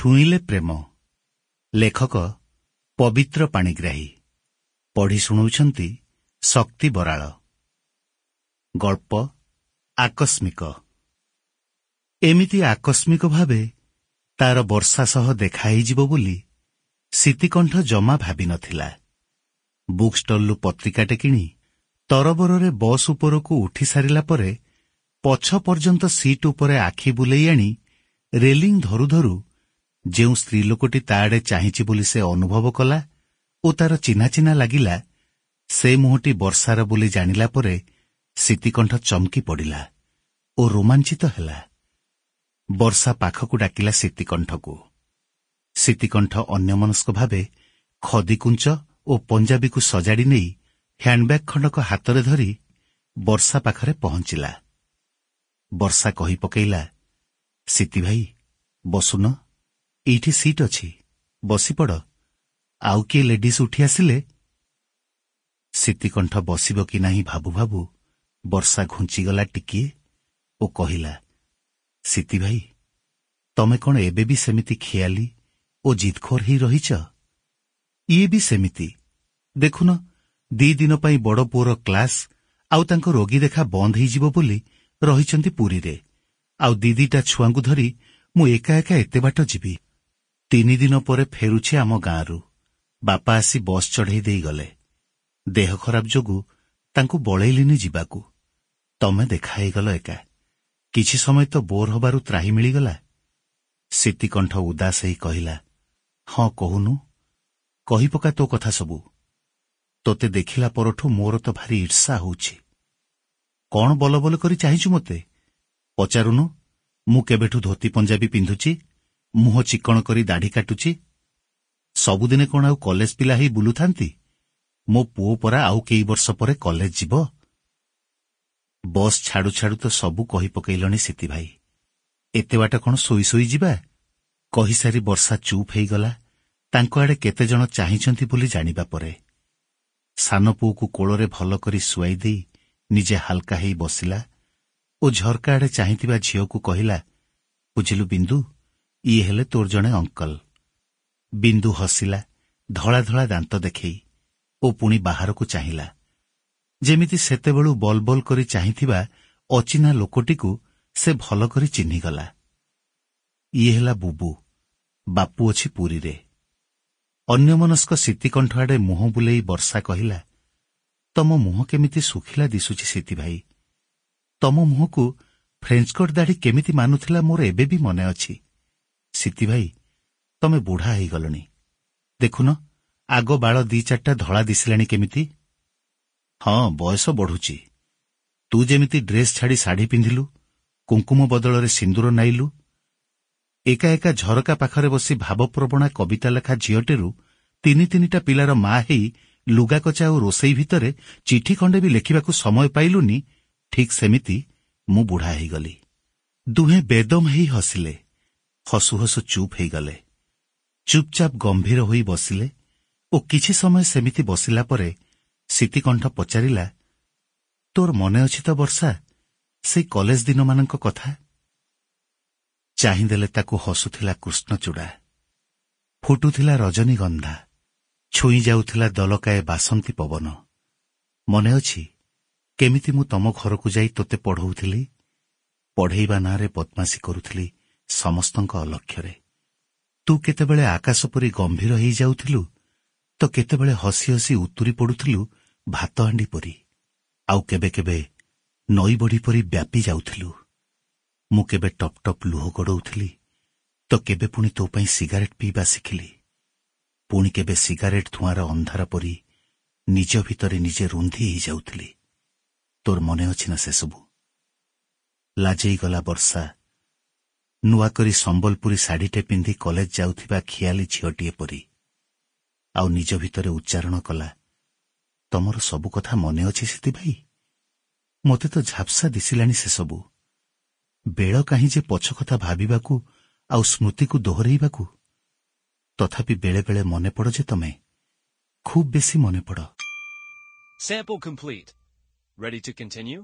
ଛୁଇଁଲେ ପ୍ରେମ। ଲେଖକ ପବିତ୍ର ପାଣିଗ୍ରାହୀ। ପଢ଼ି ଶୁଣାଉଛନ୍ତି ଶକ୍ତି ବରାଳ। ଗଳ୍ପ ଆକସ୍ମିକ। ଏମିତି ଆକସ୍ମିକ ଭାବେ ତାର ବର୍ଷା ସହ ଦେଖା ହେଇଯିବ ବୋଲି ଶିତିକଣ୍ଠ ଜମା ଭାବିନଥିଲା। ବୁକ୍ ଷ୍ଟଲରୁ ପତ୍ରିକାଟେ କିଣି ତରବରରେ ବସ୍ ଉପରକୁ ଉଠି ସାରିଲା ପରେ ପଛ ପର୍ଯ୍ୟନ୍ତ ସିଟ୍ ଉପରେ ଆଖି ବୁଲେଇ ଆଣି ରେଲିଂ ଧରୁ ଧରୁ ଯେଉଁ ସ୍ତ୍ରୀ ଲୋକଟି ତା ଆଡ଼େ ଚାହିଁଛି ବୋଲି ସେ ଅନୁଭବ କଲା ଓ ତାର ଚିହ୍ନା ଚିହ୍ନା ଲାଗିଲା, ସେ ମୁହଁଟି ବର୍ଷାର ବୋଲି ଜାଣିଲା ପରେ ଶିତିକଣ୍ଠ ଚମକି ପଡ଼ିଲା ଓ ରୋମାଞ୍ଚିତ ହେଲା। ବର୍ଷା ପାଖକୁ ଡାକିଲା ଶିତିକଣ୍ଠକୁ। ଶିତିକଣ୍ଠ ଅନ୍ୟମନସ୍କ ଭାବେ ଖଦିକୁଞ୍ଚ ଓ ପଞ୍ଜାବୀକୁ ସଜାଡ଼ି ନେଇ ହ୍ୟାଣ୍ଡବ୍ୟାଗ୍ ଖଣ୍ଡକ ହାତରେ ଧରି ବର୍ଷା ପାଖରେ ପହଞ୍ଚିଲା। ବର୍ଷା କହି ପକେଇଲା, "ସୀତି ଭାଇ, ବସୁନ, ଏଇଠି ସିଟ୍ ଅଛି, ବସିପଡ଼। ଆଉ କିଏ ଲେଡିସ୍ ଉଠି ଆସିଲେ।" ଶିତିକଣ୍ଠ ବସିବ କି ନାହିଁ ଭାବୁ ଭାବୁ ବର୍ଷା ଘୁଞ୍ଚିଗଲା ଟିକିଏ ଓ କହିଲା, "ସୀତି ଭାଇ, ତମେ କଣ ଏବେ ବି ସେମିତି ଖିଆଲି ଓ ଜିଦଖୋର ହେଇ ରହିଛ? ଇଏ ବି ସେମିତି। ଦେଖୁନ, ଦି ଦିନ ପାଇଁ ବଡ଼ ପୁଅର କ୍ଲାସ୍ ଆଉ ତାଙ୍କ ରୋଗୀ ଦେଖା ବନ୍ଦ ହେଇଯିବ ବୋଲି ରହିଛନ୍ତି ପୁରୀରେ। ଆଉ ଦି ଦିଟା ଛୁଆଙ୍କୁ ଧରି ମୁଁ ଏକା ଏକା ଏତେ ବାଟ ଯିବି? 3 ଦିନ ପରେ ଫେରୁଛି ଆମ ଗାଁରୁ। ବାପା ଆସି ବସ୍ ଚଢ଼େଇ ଦେଇଗଲେ। ଦେହ ଖରାପ ଯୋଗୁ ତାଙ୍କୁ ବଳେଇଲିନି ଯିବାକୁ। ତମେ ଦେଖା ହେଇଗଲ ଏକା। କିଛି ସମୟ ତ ବୋର୍ ହବାରୁ ତ୍ରାହି ମିଳିଗଲା।" ଶିତିକଣ୍ଠ ଉଦାସ ହେଇ କହିଲା, "ହଁ, କହୁନୁ, କହିପକା ତୋ କଥା ସବୁ। ତୋତେ ଦେଖିଲା ପରଠୁ ମୋର ତ ଭାରି ଈର୍ଷା ହଉଛି। କଣ ବଲବଲ କରି ଚାହିଁଛୁ ମୋତେ? ପଚାରୁନୁ, ମୁଁ କେବେଠୁ ଧୋତି ପଞ୍ଜାବୀ ପିନ୍ଧୁଛି, ମୁହଁ ଚିକଣ କରି ଦାଢ଼ି କାଟୁଛି। ସବୁଦିନେ କଣ ଆଉ କଲେଜ ପିଲା ହେଇ ବୁଲୁଥାନ୍ତି? ମୋ ପୁଅ ପରା ଆଉ କେଇ ବର୍ଷ ପରେ କଲେଜ ଯିବ। ବସ୍ ଛାଡୁ ଛାଡୁ ତ ସବୁ କହି ପକେଇଲଣି ସୀତି ଭାଇ। ଏତେ ବାଟ କଣ ଶୋଇ ଶୋଇ ଯିବା?" କହିସାରି ବର୍ଷା ଚୁପ୍ ହେଇଗଲା ତାଙ୍କ ଆଡ଼େ କେତେ ଜଣ ଚାହିଁଛନ୍ତି ବୋଲି ଜାଣିବା ପରେ। ସାନ ପୁଅକୁ କୋଳରେ ଭଲ କରି ଶୁଆଇ ଦେଇ ନିଜେ ହାଲକା ହେଇ ବସିଲା ଓ ଝରକା ଆଡ଼େ ଚାହିଁଥିବା ଝିଅକୁ କହିଲା, "ବୁଝିଲୁ ବିନ୍ଦୁ, ଇଏ ହେଲେ ତୋର ଜଣେ ଅଙ୍କଲ।" ବିନ୍ଦୁ ହସିଲା ଧଳା ଧଳା ଦାନ୍ତ ଦେଖେଇ ଓ ପୁଣି ବାହାରକୁ ଚାହିଁଲା, ଯେମିତି ସେତେବେଳୁ ବଲବଲ କରି ଚାହିଁଥିବା ଅଚିହ୍ନା ଲୋକଟିକୁ ସେ ଭଲ କରି ଚିହ୍ନିଗଲା। "ଇଏ ହେଲା ବୁବୁ, ବାପୁ ଅଛି ପୁରୀରେ।" ଅନ୍ୟମନସ୍କ ଶିତିକଣ୍ଠ ଆଡ଼େ ମୁହଁ ବୁଲେଇ ବର୍ଷା କହିଲା, "ତମ ମୁହଁ କେମିତି ଶୁଖିଲା ଦିଶୁଛି ସୀତି ଭାଇ। ତମ ମୁହଁକୁ ଫ୍ରେଞ୍ଚକଟ୍ ଦାଢ଼ି କେମିତି ମାନୁଥିଲା, ମୋର ଏବେ ବି ମନେ ଅଛି। ସୀତି ଭାଇ, ତମେ ବୁଢ଼ା ହେଇଗଲଣି। ଦେଖୁନ, ଆଗ ବାଳ ଦି ଚାରିଟା ଧଳା ଦିଶିଲାଣି କେମିତି। ହଁ, ବୟସ ବଢ଼ୁଛି। ତୁ ଯେମିତି ଡ୍ରେସ୍ ଛାଡ଼ି ଶାଢ଼ୀ ପିନ୍ଧିଲୁ, କୁଙ୍କୁମ ବଦଳରେ ସିନ୍ଦୁର ନାଇଲୁ, ଏକା ଏକା ଝରକା ପାଖରେ ବସି ଭାବପ୍ରବଣା କବିତା ଲେଖା ଝିଅଟିରୁ ତିନି ତିନିଟା ପିଲାର ମା ହେଇ ଲୁଗାକଚା ଓ ରୋଷେଇ ଭିତରେ ଚିଠି ଖଣ୍ଡେ ବି ଲେଖିବାକୁ ସମୟ ପାଇଲୁନି, ଠିକ୍ ସେମିତି ମୁଁ ବୁଢ଼ା ହେଇଗଲି।" ଦୁହେଁ ବେଦମ ହେଇ ହସିଲେ। ହସୁ ହସୁ ଚୁପ୍ ହେଇଗଲେ। ଚୁପଚାପ ଗମ୍ଭୀର ହୋଇ ବସିଲେ ଓ କିଛି ସମୟ ସେମିତି ବସିଲା ପରେ ଶିତିକଣ୍ଠ ପଚାରିଲା, "ତୋର ମନେ ଅଛି ତ ବର୍ଷା, ସେଇ କଲେଜ ଦିନମାନଙ୍କ କଥା?" ଚାହିଁଦେଲେ ତାକୁ ହସୁଥିଲା କୃଷ୍ଣଚୂଡ଼ା, ଫୁଟୁଥିଲା ରଜନୀଗନ୍ଧା, ଛୁଇଁ ଯାଉଥିଲା ଦଲକାଏ ବାସନ୍ତୀ ପବନ। "ମନେ ଅଛି, କେମିତି ମୁଁ ତମ ଘରକୁ ଯାଇ ତୋତେ ପଢ଼ଉଥିଲି? ପଢ଼େଇବା ନାଁରେ ବଦମାସି କରୁଥିଲି ସମସ୍ତଙ୍କ ଅଲକ୍ଷ୍ୟରେ। ତୁ କେତେବେଳେ ଆକାଶ ପରି ଗମ୍ଭୀର ହେଇଯାଉଥିଲୁ ତ କେତେବେଳେ ହସି ହସି ଉତୁରି ପଡୁଥିଲୁ ଭାତହାଣ୍ଡି ପରି, ଆଉ କେବେ କେବେ ନଈ ବଢ଼ି ପରି ବ୍ୟାପି ଯାଉଥିଲୁ। ମୁଁ କେବେ ଟପ୍ ଟପ୍ ଲୁହ ଗଡ଼ଉଥିଲି ତ କେବେ ପୁଣି ତୋ ପାଇଁ ସିଗାରେଟ୍ ପିଇବା ଶିଖିଲି, ପୁଣି କେବେ ସିଗାରେଟ୍ ଧୂଆଁର ଅନ୍ଧାର ପରି ନିଜ ଭିତରେ ନିଜେ ରୁନ୍ଧି ହେଇଯାଉଥିଲି। ତୋର ମନେ ଅଛି ନା ସେସବୁ?" ଲାଜେଇଗଲା ବର୍ଷା। ନୂଆ କରି ସମ୍ବଲପୁରୀ ଶାଢ଼ୀଟେ ପିନ୍ଧି କଲେଜ ଯାଉଥିବା ଖିଆଲି ଝିଅଟିଏ ପରି। ଆଉ ନିଜ ଭିତରେ ଉଚ୍ଚାରଣ କଲା, "ତମର ସବୁ କଥା ମନେ ଅଛି ସୀତି ଭାଇ? ମୋତେ ତ ଝାପ୍ସା ଦିଶିଲାଣି ସେସବୁ। ବେଳ କାହିଁ ଯେ ପଛ କଥା ଭାବିବାକୁ ଆଉ ସ୍ମୃତିକୁ ଦୋହରେଇବାକୁ। ତଥାପି ବେଳେ ବେଳେ ମନେ ପଡ଼ ଯେ ତମେ, ଖୁବ୍ ବେଶୀ ମନେ ପଡ଼।" Sample complete. Ready to continue?